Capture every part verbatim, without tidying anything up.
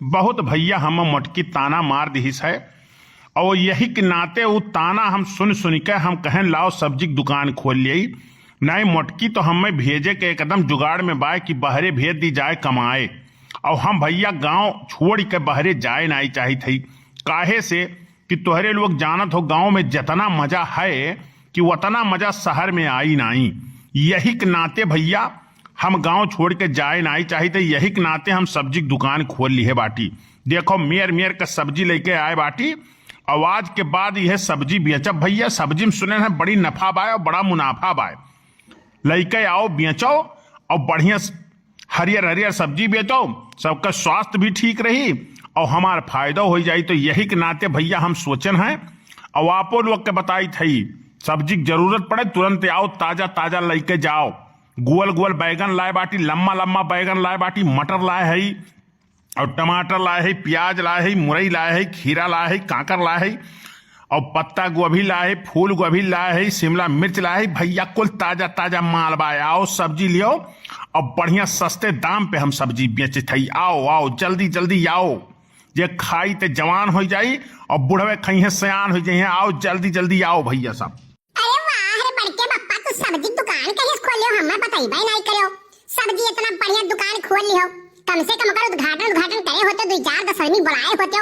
बहुत भइया हम मोटकी ताना मार दिहिस है, और यही के नाते उ ताना हम सुन सुन के हम कहेन, लाओ सब्जी के दुकान खोल लियई। नहीं, मोटकी तो हमें भेजे के एकदम जुगाड़ में बाय कि बहरे भेज दी जाए कमाए, और हम भइया गांव छोड़ के बहरे जाए नाई चाहित हई। काहे से कि तोहरे लोग जानत हो, गांव में जितना मजा है कि उतना मजा शहर में आई नाई। यही के नाते भइया हम गांव छोड़ के जाए नाई चाहित, यही के नाते हम सब्जी के दुकान खोल लिहे बाटी। देखो, मेर मेर के सब्जी लेके आए बाटी, और आज के बाद यह सब्जी बेचब भइया। सब्जी में सुने हैं बड़ी नफा बाय और बड़ा मुनाफा बाय। लइके आओ, बेचो और बढ़िया स-, हरियर हरियर सब्जी बेचो, सबका स्वास्थ्य भी ठीक रही और हमार फायदा हो जाई। तो यही के नाते भइया हम सोचन हैं, और आपो लोग के बताई थई, सब्जी के जरूरत पड़े तुरंत आओ, ताजा ताजा लइके जाओ। गोल गोल बैगन लाए बाटी, लम्मा लम्मा बैगन लाए बाटी, मटर लाए हई, और टमाटर लाए है, प्याज लाए है, मुरई लाए है, खीरा लाए है, कांकर लाए है, और पत्ता गोभी लाए है, फूल गोभी लाए है, शिमला मिर्च लाए है। भइया, कुल ताजा ताजा माल बा। आओ, सब्जी लियो, और बढ़िया सस्ते दाम पे हम सब्जी बेचत हई। आओ, आओ, जल्दी जल्दी आओ। जे खाई ते जवान हो जाई, और बुढ़वे खइहें सयान हो जाइहें। आओ, जल्दी जल्दी आओ भइया सब। अरे वाह रे बड़के बप्पा, तू सब्जी दुकान कहिए से खोलियो, हमें बतइबे नहीं करियो। सब्जी इतना बढ़िया दुकान खोल लियो, कम से कम ओकर उद्घाटन उद्घाटन करे होते, दुई चार दस आदमी बुलाए होते,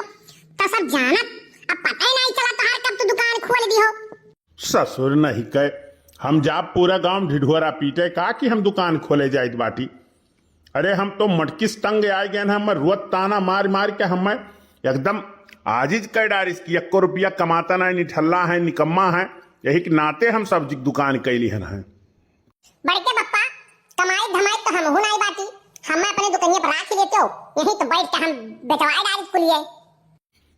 तो सब जानत। अब पता ही नहीं चला तोहार कब तू दुकान खोल दियो। ससुर नहीं कहे, हम जा पूरा गांव ढिढोरा पीटे का कि हम दुकान खोले जाइत बाटी। अरे हम तो मटकिस तंग आए गए हैं, हम रोत ताना मार मार के हम एकदम आजिज कर डारिस कि एक्को रुपया कमाता नहीं, निठल्ला है, निकम्मा है। यही के नाते हम सब्जी के दुकान कैली हन हैं। बड़के बप्पा, कमाई धमाई तो हमहू नाई बाटी, हमें अपने दुकनिया पर राख ही लेते हो, यहीं तो बैठ के हम बेचवाए डारित कुलिए।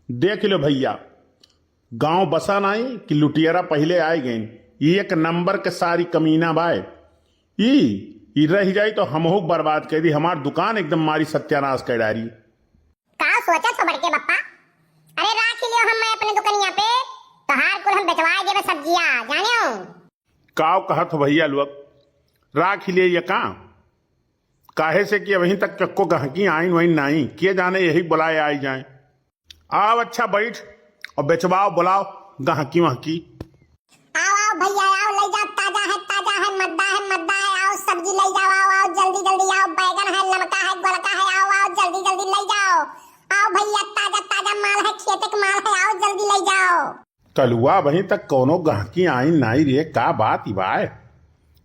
देख लो भइया, गांव बसा नाई कि लुटियरा पहिले आए गइन। ई एक नंबर के सारी कमीना बाय। ई, ई रह जाई तो हमहू बर्बाद कर दी, हमार दुकान एकदम मारी सत्यानाश कर डारी। का सोचत हो बड़के बप्पा? अरे राख ही लियो हम मैं अपने दुकनिया पे, तोहार कुल हम बेचवाए देबे सब्जिया, जानियो। काव कहत हो भइया लोग, राख ही लिए ये का? काहे से कि अबहीं तक चक्को गहकी आइन वाइन नाई, के जाने यही बुलाए आई जाए। आव अच्छा बैठ और बेचवाओ, बुलाओ गहकी वहकी। आओ, आओ भइया, आओ, लई जाओ, ताजा है, ताजा है, मद्दा है, मद्दा है, आओ सब्जी लई जाओ, आओ, आओ, जल्दी, जल्दी आओ, बैगन है, लमका है, गोलका है, आओ, आओ, जल्दी, जल्दी लई जाओ। आओ भइया, ताजा, ताजा माल है, खेते के माल है, आओ, जल्दी लई जाओ। कलुआ, अबहीं तक कौनो गहकी आई नाई रे, का बात ई बाय?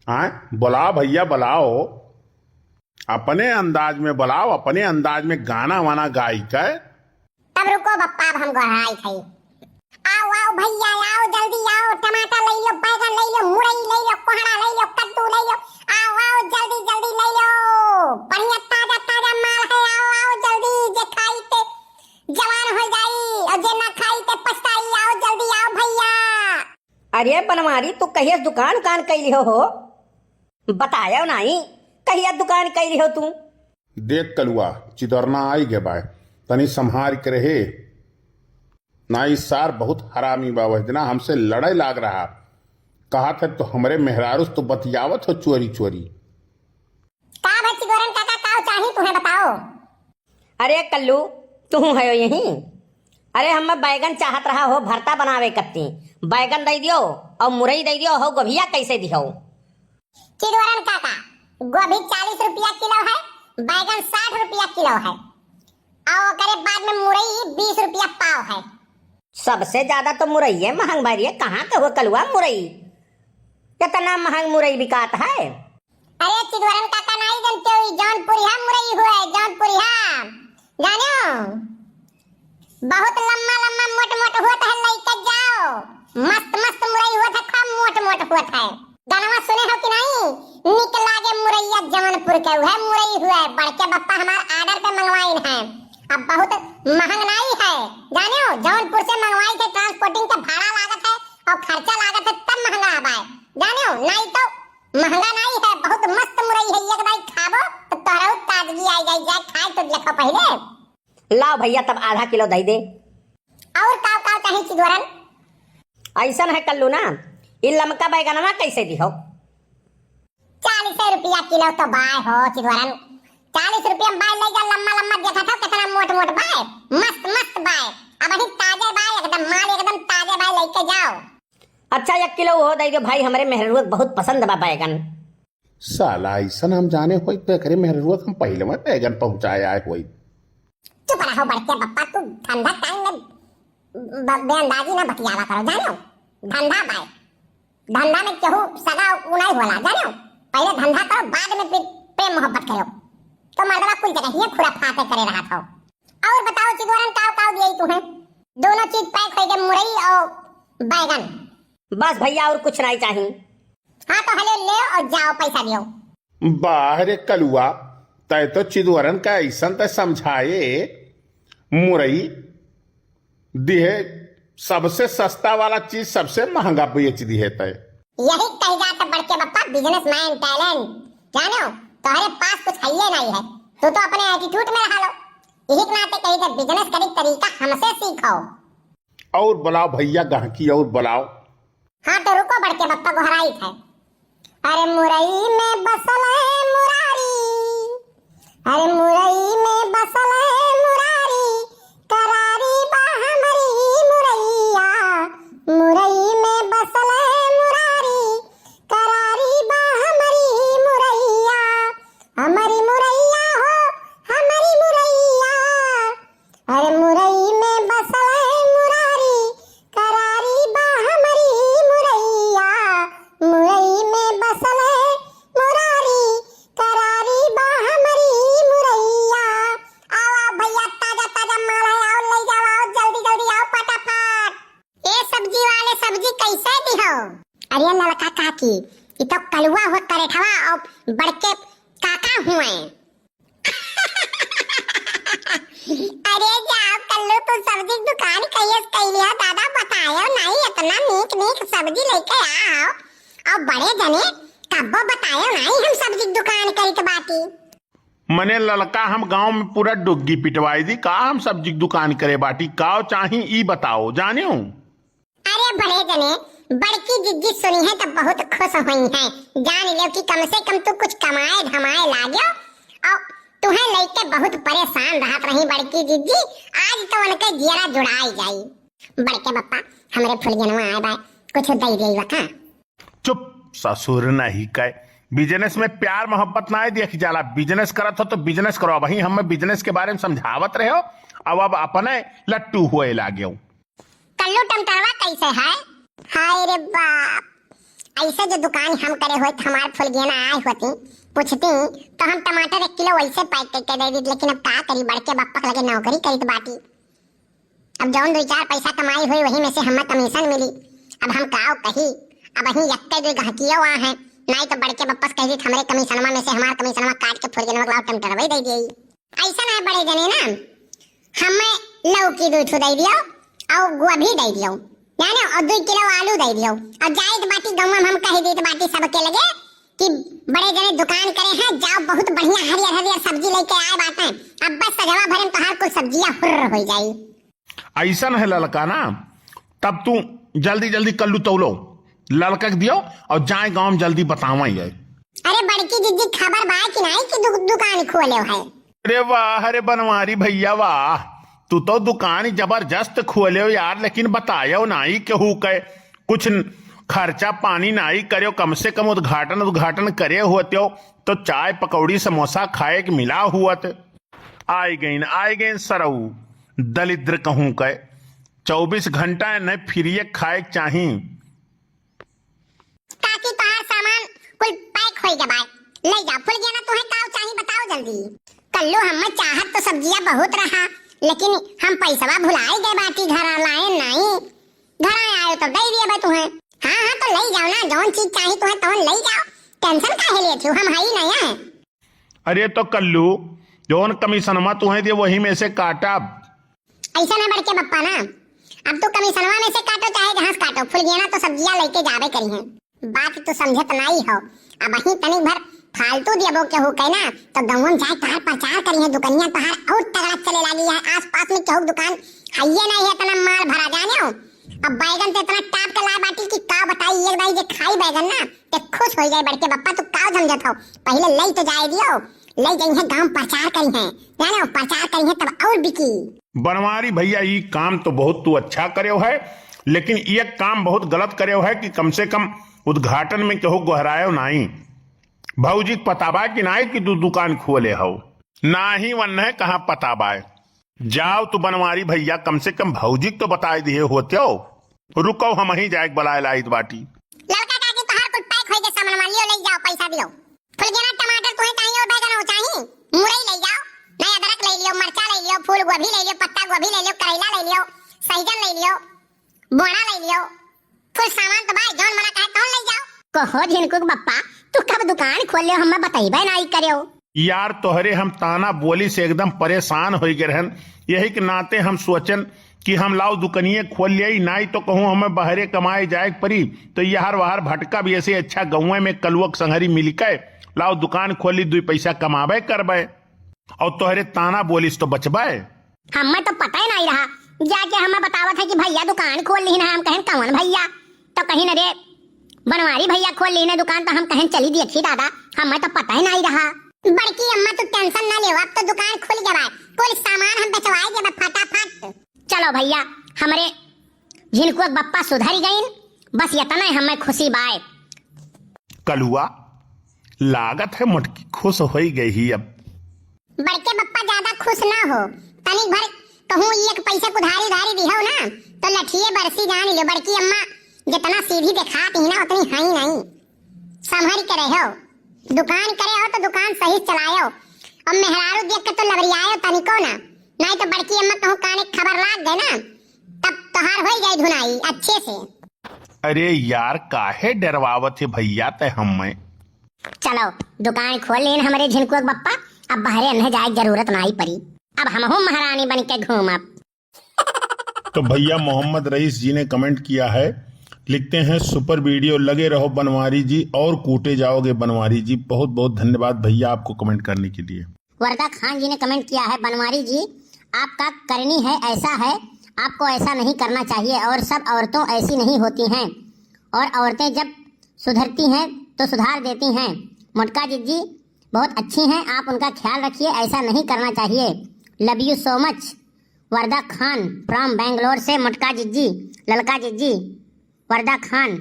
आय, बुलाओ भइया, बुलाओ, अपने अंदाज में बुलाओ, अपने अंदाज में गाना वाना गाई के। तब रुको बप्पा, अब हम गोहराई थई। आओ, आओ भइया, आओ, जल्दी आओ, टमाटर लई लो, बैगन लई लो, मुरई लई लो, कोहड़ा लई लो, कद्दू लई लो, आओ, आओ, जल्दी, जल्दी लई लो, बढ़िया ताजा, ताजा माल है, आओ, आओ, जल्दी, जे खाई ते जवान हो जाई और जे ना खाई ते पछताई, आओ, जल्दी आओ भइया। अरे बनवारी, तू कहिया दुकान उकान कैली हो, हो? बतायो नाई, कहिया दुकान कैली हो तू? देख कलुआ, चिदरना आई गे बाय, तनी संभार के रहे। ना, ई सार बहुत हरामी बा, वह दिना हमसे लड़े लाग रहा। कहा था तो हमरे मेहरारू से तो बतियावत हो चोरी चोरी। का भा चिदोरन काका, का चाही तुहें बताओ? अरे कल्लू, तू हयो यहीं? अरे हमें बैगन चाहत रहा हो भरता बनावे कत्ती, बैगन दे दियो और मुरई दे दियो, हो गोभिया कैसे दियो? चिदोरन काका, गोभी चालीस रुपया किलो है, बैगन साठ रुपया किलो है, और ओकरे बाद में मुरई बीस रुपया पाव है। सबसे ज्यादा तो मुरई है महंग बारी है, कहाँ के हो कलुआ मुरई? इतना महंग मुरई बिकात है? अरे चिदवरन काका, नाई जानते हो, ई जौनपुरिया मुरई हुए, जौनपुरिया, जानो? बहुत लम्मा लम्मा मोट मोट होत है, लइके जाओ। मस्त मस्त मुरई होत है, खूब मोट मोट होत है। गनवा सुने हो कि नाई? निक लागे मुरैया जौनपुर के, उहे मुरई हुए, बड़के बप्पा हमार order पे मंगवाइन है। अब बहुत महंग नाई है, जानो? जौनपुर से मंगवाई थे, transporting के भाड़ा लागत है और खर्चा लागत है, तब महंगा आबाए, जानो? नाई तो महंगा नाई है, बहुत मस्त मुरई है, एक दाई खाबो तो तोहरहु ताजगी आई जाई, जाए खाए तो देखो पहिले। लाओ भइया, तब आधा किलो दई दे। और काव काव चाही चिदवरन? ऐसन है कल्लू ना, ई लमका बैगनवा कैसे दिहो? चालीस रुपया किलो तो बाय हो चिदवरन, चालीस रुपया में बाय लइ जा, लम्मा लम्मा देखत हो, कितना मोट मोट बाय, मस्त मस्त बाय। अबहीं ताजे बाय, एकदम माल एकदम ताजे बाय, लइके जाओ। अच्छा, एक किलो उहो दइ दियो भाई, हमरे मेहरुआ के बहुत पसंद बा बैगन। साला, अइसन हम जाने होइत तो एकरे मेहरुआ के हम पहिले में बैगन पहुँचाए आए होइत। चुप रहो बड़के बप्पा, तू धंधा टाइम में ब-, बेअंदाजी ना बतियावा करो, जानो? धंधा बाय, धंधा में केहू सगा उ नहीं होला, जानो? पहिले धंधा करो, बाद में फिर प्रेम मोहब्बत करो। तो मर्दवा कुल जगह ये खुराफाते करे रहत हो। और बताओ चिदोरन, काव काव दिए तुम्हें? दोनों चीज पैक होइ गए, मुरई और बैगन। बस भइया, और कुछ नहीं चाही। हाँ तो हले ले और जाओ, पैसा दियो। बाह रे कलुआ, तय तो चिदोरन का अइसन तय समझाए, मुरई दिहे, सबसे सस्ता वाला चीज सबसे महंगा बेच दिहे तय। यही कही जात बड़के बप्पा, businessman talent, जानो? तोहरे पास कुछ हइये नहीं है, तू तो अपने attitude में रहा लो। यही के नाते कही थे, business करे तरीका हमसे सीखो। और बुलाओ भइया गहकी, और बुलाओ। हाँ तो रुको बड़के बप्पा, गोहराइत है। अरे मुरई में बसल है मुरारी, अरे मुरई में बसल है मुरारी, करारी बा हमरी मुरैया। मुरई में बसल है मुरारी, करारी बा हमरी मुरैया। हमरी मुरैया हो, हमरी मुरैया। अरे मुरई में बसल है मुरारी, करारी बा हमरी मुरैया। मुरई में बसल है मुरारी, करारी बा हमरी मुरैया। आओ, आओ भइया, ताजा, ताजा माल है, आओ, लइ जाओ, आओ, जल्दी, जल्दी आओ, फटाफट। ए सब्जी वाले, सब्जी कैसे दिहो? अरे ललका काकी, ई तो कलुआ हुआ करेठवा और बड़के काका हुए। अरे जाओ कल्लू, तू सब्जी के दुकान कहिए से कैली है दादा, बतायो नहीं, इतना नीक नीक सब्जी लेके आओ, और बड़े जने कब्बो बतायो नहीं हम सब्जी के दुकान करित बाटी। मने ललका हम गांव में पूरा डुग्गी पिटवाई दी का, हम सब्जी के दुकान करे बाटी, काव चाही ई बताओ, जानियो। अरे बड़े जने, बड़की जिज्जी सुनी है तो बहुत खुश हुई है। जान लो कि कम से कम तू कुछ कमाए धमाए लाग्यो और तुहे लइके बहुत परेशान रहत रही बड़की जिज्जी, आज तो उनके जियरा जुड़ाई जाई। बड़के बप्पा, हमरे फुलगेनवा आए बा, कुछ दे देई बा का? चुप ससुर नहीं कहे, business में प्यार मोहब्बत ना देख जाला। Business करत हो तो business करो, वही हमें business के बारे में समझावत रहे हो, अब अब अपने लट्टू हुए लागे हो। कल्लू टमटरवा कैसे है? हाय रे बाप, ऐसे जो दुकान हम करे होत, हमार फुलगेना आए होती, पूछती तो हम टमाटर एक किलो वैसे पैक करके दे दी, लेकिन अब का करी, बड़के बप्पा के लगे नौकरी करित बाटी। अब जौन दुई चार पैसा कमाई हुई वही में से हमें कमीशन मिली। अब हम काव कही, अबहीं यक्के दुई गहकियो आ है, नाई तो बड़के बप्पा से कह दी हमरे कमीशनवा में से हमार कमीशनवा काट के फुलगेनवा के लाओ टमटरवा ही दे दिए। ऐसा ना बड़े जने ना, हमें लौकी दुई ठो दे दियो और गोभी दे दियो, जानो, और दुई किलो आलू दे दियो। और जाइत बाटी गाँव में हम कह दीत बाटी सबके लगे कि बड़े जने दुकान करे हैं, जाओ बहुत बढ़िया हरियर हरियर सब्जी लेके आए बाटे। अब बस सजवा भरे में तोहार कुल सब्जिया हुर्र हो जाई। ऐसन है ललका ना, तब तू जल्दी जल्दी कल्लू तौलो, ललका के दियो और जाए गाँव में जल्दी बतावा ये। अरे बड़की जिज्जी, खबर बा कि नाई कि दु-, दुकान खोले है? अरे वाह, अरे बनवारी भैया वाह, तू तो दुकान जबरदस्त खोले हो यार, लेकिन बतायो नाई केहू के, कुछ खर्चा पानी नाई करेव, कम से कम उद्घाटन उद्घाटन करे होते हो तो चाय पकौड़ी समोसा खाए के मिला हुआ थे। आइ गइन, आइ गइन सरऊ, दलिद्र कहूँ के। चउबीस घंटा न फिरिए खाए के चाही। काकी, तोहार सामान कुल पैक होई गए बाय, ले जाओ। फुलगेना, तुहे काव चाही, बताओ जल्दी। कल्लू, हमें चाहत तो सब्जिया बहुत रहा, लेकिन हम पैसवा भुलाई गए बाटी, घर लाए नाई। घर आए आयो तो दे दिए बे तुहे। हाँ, हाँ, तो ले जाओ ना, जौन चीज चाही तुहे तौन ले जाओ, tension काहे लेत हो, हम हई नहीं है। अरे तो कल्लू, जौन कमीशनवा तुहे दिए, वही में से काटब। ऐसा ना बड़के बप्पा ना, अब तू कमीशनवा में से काटो चाहे जहाँ से काटो, फुलगेना तो सब्जिया लेके जाबे करी है। बात तू समझत नाई हो, अबहीं तनिक भर फालतू दियबो केहू के ना, तो गाँव में जाए तोहार प्रचार करी है, दुकनिया तोहार और तगड़ा चले लागी है। आस पास में केहू के दुकान हइये नहीं है, इतना माल भरा जाने हो। अब बैगन तो इतना टाप के लाए बाटी कि का बताई, एक दाई जे खाई बैगन ना, ते खुश हो जाए। बड़के बप्पा, तू का समझत हो, पहले ले तो जाए दियो, ले जइहें गाँव प्रचार करिहें, जाने प्रचार करिहें तब और बिकी। बनवारी भैया, ई काम तो बहुत तू अच्छा करेव है, लेकिन एक काम बहुत गलत करेव है कि कम से कम उद्घाटन में केहू गोहरायो नाई। भौजी के पता बाय कि नाई कि तू दुकान खोले हौ? नाहीं, वन्हे कहाँ पता बाय। जाव तू बनवारी भैया, कम से कम भौजी के तो बताए दिहे होत्यो। रुकव, हमहीं जाए के बलाए लाइत बाटी। ललका काकी, तोहार कुल pack होई गए सामान, लियो, ले जाओ, पैसा दियो। फुलगेना, टमाटर तुहे चाहिए और बैगन हो चाहिए, मुरई ले जाओ, नहीं अदरक ले लियो, मरचा ले लियो, फूल गोभी ले लियो, पत्ता गोभी ले लियो, करेला ले लियो, सहजन ले लियो, बोड़ा ले लियो, फुल सामान तो भाई जौन मना कहे तौन ले जाओ। कहो झिनकुक बप्पा, तू कब दुकान खोल लियो, हमें बतइबे नाई करेव। यार, तोहरे हम ताना बोली से एकदम परेशान होई गए रहन, यही के नाते हम सोचन कि हम लाओ दुकनिये खोल लियाई, नाई तो कहूँ हमें बहरे कमाए जाए के परी, तो यहर वहर भटका भी ऐसे अच्छा गाँवे में कलुअक संघरी मिल के लाओ दुकान खोली, दुई पैसा कमाबे करबे, और तोहरे ताना बोली से तो बचबे। हमें तो पता ही नहीं रहा, जाके हमें बतावत है कि भैया दुकान खोल ली ना, हम कहें कौन भैया, तो कहीं न रे बनवारी भैया खोल ली ना दुकान, तो हम कहें चली देखी दादा, हमें तो पता ही नहीं रहा। बड़की अम्मा तू tension ना लेव, अब तो दुकान खुल गवा, कुल सामान हम बेचवाए देबे फटाफट। चलो भैया, हमरे झिनकुआ के बप्पा सुधर गइन, बस इतना ही हमें खुशी बाय। कलुआ, लागत है मोटकी खुश होई गई ही अब। बड़के बप्पा ज्यादा खुश ना हो, तनिक भर कहूँ एक पैसा उधारी उधारी दिहो ना, तो लठिए बरसी जान लो। बड़की अम्मा जितना सीधी देखात ही ना, उतनी हई नहीं। संभर के रहो, दुकान करे हो तो दुकान सही से चलायो, और मेहरारू देख के तो लबरियायो तनिको ना, नहीं तो बड़की अम्मा कहूँ काने खबर लाग गए ना, तब तोहार होई जाई धुनाई अच्छे से। अरे यार, काहे डरवावत है भैया तै हमें? चलो, दुकान खोल लेन हमरे झिनकुआ के बप्पा, अब बहरे अन्हे जाए के जरूरत नाई परी, अब हमहू महारानी बन के घूमब। तो भैया मोहम्मद रईस जी ने comment किया है, लिखते हैं, super video, लगे रहो बनवारी जी और कूटे जाओगे बनवारी जी। बहुत बहुत धन्यवाद भैया आपको comment करने के लिए। वर्दा खान जी ने comment किया है, बनवारी जी, आपका करनी है, ऐसा है, आपको ऐसा नहीं करना चाहिए, और सब औरतों ऐसी नहीं होती हैं, और औरतें जब सुधरती हैं तो सुधार देती हैं। मोटका जिज्जी बहुत अच्छी हैं, आप उनका ख्याल रखिए, ऐसा नहीं करना चाहिए। Love you so much। वर्दा खान from बैंगलोर से मोटका जिज्जी, ललका जिज्जी, वर्दा खान।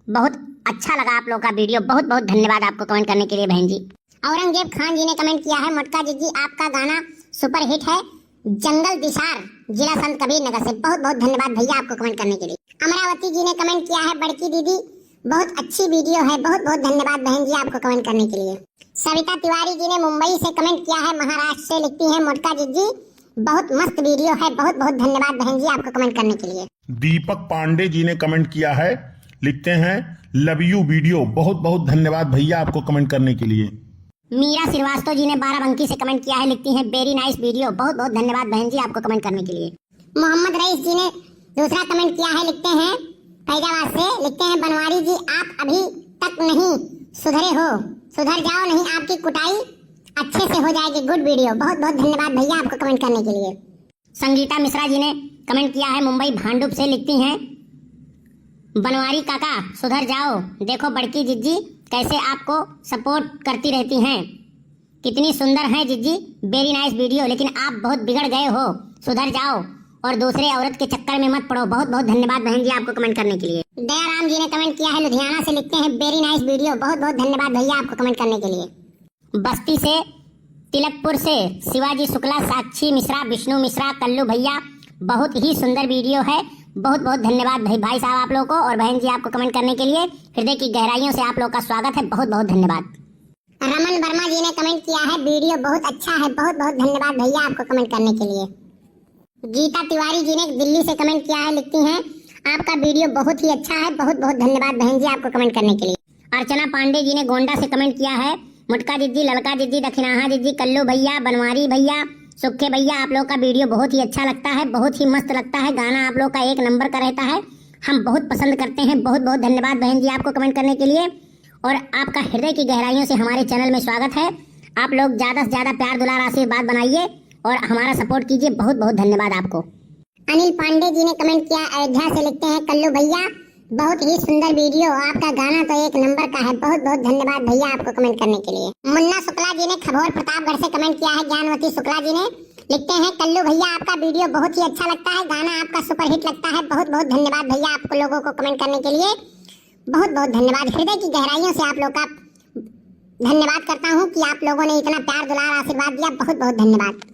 बहुत अच्छा लगा आप लोग का video, बहुत बहुत धन्यवाद आपको comment करने के लिए बहन जी। औरंगजेब खान जी ने comment किया है, मोटका जिज्जी आपका गाना super hit है, जंगल दिशार, जिला संत कबीर नगर से। बहुत बहुत धन्यवाद भैया आपको comment करने के लिए। अमरावती जी ने comment किया है, बड़की दीदी बहुत अच्छी video है, बहुत बहुत धन्यवाद बहन जी आपको comment करने के लिए। सविता तिवारी जी ने मुंबई से comment किया है, महाराष्ट्र से, लिखती हैं, मोटका जिज्जी बहुत मस्त video है, बहुत बहुत धन्यवाद बहन जी आपको comment करने के लिए। दीपक पांडे जी ने comment किया है, लिखते हैं, love you video, बहुत बहुत धन्यवाद भैया आपको comment करने के लिए। मीरा श्रीवास्तव जी ने बाराबंकी से comment किया है, लिखती हैं, very nice video, बहुत बहुत धन्यवाद बहन जी आपको comment करने के लिए। मोहम्मद रईस जी ने दूसरा comment किया है, लिखते हैं, फैजाबाद से, लिखते हैं, बनवारी जी आप अभी तक नहीं सुधरे हो, सुधर जाओ नहीं, आपकी कुटाई अच्छे से हो जाएगी। Good video, बहुत बहुत धन्यवाद भैया आपको comment करने के लिए। संगीता मिश्रा जी ने comment किया है मुंबई भांडुप से, लिखती हैं, बनवारी काका सुधर जाओ, देखो बड़की जिज्जी कैसे आपको support करती रहती हैं, कितनी सुंदर हैं जिज्जी, very nice video, लेकिन आप बहुत बिगड़ गए हो, सुधर जाओ और दूसरे औरत के चक्कर में मत पड़ो। बहुत बहुत धन्यवाद बहन जी आपको comment करने के लिए। दयाराम जी ने comment किया है लुधियाना से, लिखते हैं, very nice video, बहुत बहुत धन्यवाद भैया आपको comment करने के लिए। बस्ती से, तिलकपुर से शिवाजी शुक्ला, साक्षी मिश्रा, विष्णु मिश्रा, कल्लू भैया, बहुत ही सुंदर video है। बहुत बहुत धन्यवाद भाई, भाई साहब आप लोगों को और बहन जी आपको comment करने के लिए। हृदय की गहराइयों से आप लोग का स्वागत है, बहुत बहुत धन्यवाद। रमन वर्मा जी ने comment किया है, video बहुत अच्छा है, बहुत बहुत धन्यवाद भैया आपको comment करने के लिए। गीता तिवारी जी ने दिल्ली से comment किया है, लिखती हैं, आपका video बहुत ही अच्छा है, बहुत बहुत धन्यवाद बहन जी आपको comment करने के लिए। अर्चना पांडे जी ने गोंडा से comment किया है, मोटका जिज्जी, ललका जिज्जी, दखिनाहा जिज्जी, कल्लू भैया, बनवारी भैया, सुखे भैया, आप लोग का video बहुत ही अच्छा लगता है, बहुत ही मस्त लगता है, गाना आप लोग का एक number का रहता है, हम बहुत पसंद करते हैं। बहुत बहुत धन्यवाद बहन जी आपको comment करने के लिए, और आपका हृदय की गहराइयों से हमारे channel में स्वागत है। आप लोग ज्यादा से ज्यादा प्यार, दुलार, आशीर्वाद बनाइए और हमारा support कीजिए। बहुत बहुत धन्यवाद आपको। अनिल पांडे जी ने comment किया अयोध्या से, लिखते हैं, कल्लू भैया बहुत ही सुंदर वीडियो, आपका गाना तो एक नंबर का है। बहुत बहुत धन्यवाद भैया आपको कमेंट करने के लिए। मुन्ना शुक्ला जी ने खबौर प्रतापगढ़ से कमेंट किया है, ज्ञानवती शुक्ला जी ने लिखते हैं, कल्लू भैया आपका वीडियो बहुत ही अच्छा लगता है, गाना आपका सुपरहिट लगता है। बहुत बहुत धन्यवाद भैया आपको लोगों को कमेंट करने के लिए, बहुत बहुत धन्यवाद। हृदय की गहराइयों से आप लोग का धन्यवाद करता हूँ कि आप लोगों ने इतना प्यार दुलार आशीर्वाद दिया, बहुत बहुत धन्यवाद।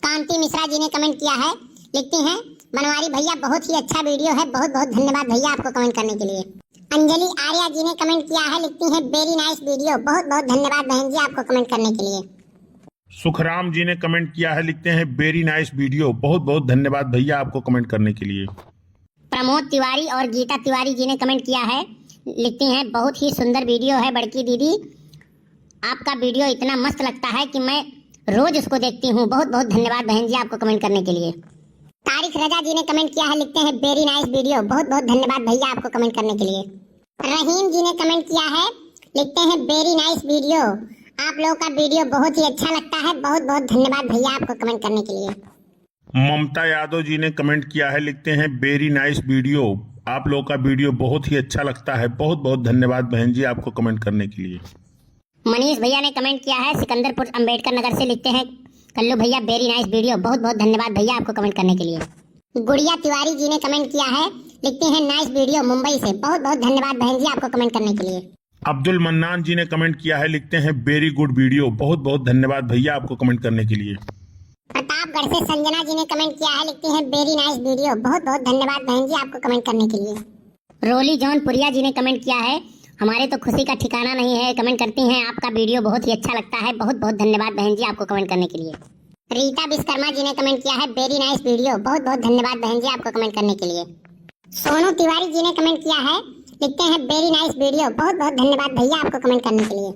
कांति मिश्रा जी ने कमेंट किया है, लिखती हैं, बनवारी भैया बहुत ही अच्छा वीडियो है, बहुत बहुत धन्यवाद भैया आपको कमेंट करने के लिए। अंजलि आर्या जी ने कमेंट किया है, लिखती हैं, वेरी नाइस वीडियो, बहुत बहुत धन्यवाद बहन जी आपको कमेंट करने के लिए। सुखराम जी ने कमेंट किया है, लिखते हैं, वेरी नाइस वीडियो, बहुत बहुत धन्यवाद भैया आपको कमेंट करने के लिए। प्रमोद तिवारी और गीता तिवारी जी ने कमेंट किया है, लिखती हैं, बहुत ही सुंदर वीडियो है बड़की दीदी, आपका वीडियो इतना मस्त लगता है कि मैं रोज उसको देखती हूँ। बहुत बहुत धन्यवाद बहन जी आपको कमेंट करने के लिए। तारिक रजा जी ने कमेंट किया है, लिखते हैं, वेरी नाइस वीडियो, बहुत बहुत धन्यवाद भैया आपको कमेंट करने के लिए। रहीम जी ने कमेंट किया है, लिखते हैं, वेरी नाइस वीडियो, आप लोगों का वीडियो बहुत ही अच्छा लगता है। बहुत बहुत धन्यवाद भैया आपको कमेंट करने के लिए। ममता यादव जी ने कमेंट किया है, लिखते हैं, वेरी नाइस वीडियो, आप लोगों का वीडियो बहुत ही अच्छा लगता है। बहुत बहुत धन्यवाद बहन जी आपको कमेंट करने के लिए। मनीष भैया ने कमेंट किया है सिकंदरपुर अंबेडकर नगर से, लिखते हैं, कल्लू भैया वेरी नाइस वीडियो, बहुत बहुत धन्यवाद भैया आपको कमेंट करने के लिए। गुड़िया तिवारी जी ने कमेंट किया है, लिखते हैं, नाइस वीडियो मुंबई से, बहुत बहुत धन्यवाद बहन जी आपको कमेंट करने के लिए। अब्दुल मन्नान जी ने कमेंट किया है, लिखते हैं, वेरी गुड वीडियो, बहुत बहुत धन्यवाद भैया आपको कमेंट करने के लिए। प्रतापगढ़ से संजना जी ने कमेंट किया है, लिखती हैं, वेरी नाइस वीडियो, बहुत बहुत धन्यवाद बहन जी आपको कमेंट करने के लिए। रोली जौनपुरिया जी ने कमेंट किया है, हमारे तो खुशी का ठिकाना नहीं है, कमेंट करती हैं, आपका वीडियो बहुत ही अच्छा लगता है, बहुत बहुत धन्यवाद बहन जी आपको कमेंट करने के लिए। रीता विश्वकर्मा जी ने कमेंट किया है, वेरी नाइस वीडियो, बहुत बहुत धन्यवाद बहन जी आपको कमेंट करने के लिए। सोनू तिवारी जी ने कमेंट किया है, लिखते हैं, वेरी नाइस वीडियो, बहुत बहुत धन्यवाद भैया आपको कमेंट करने के लिए।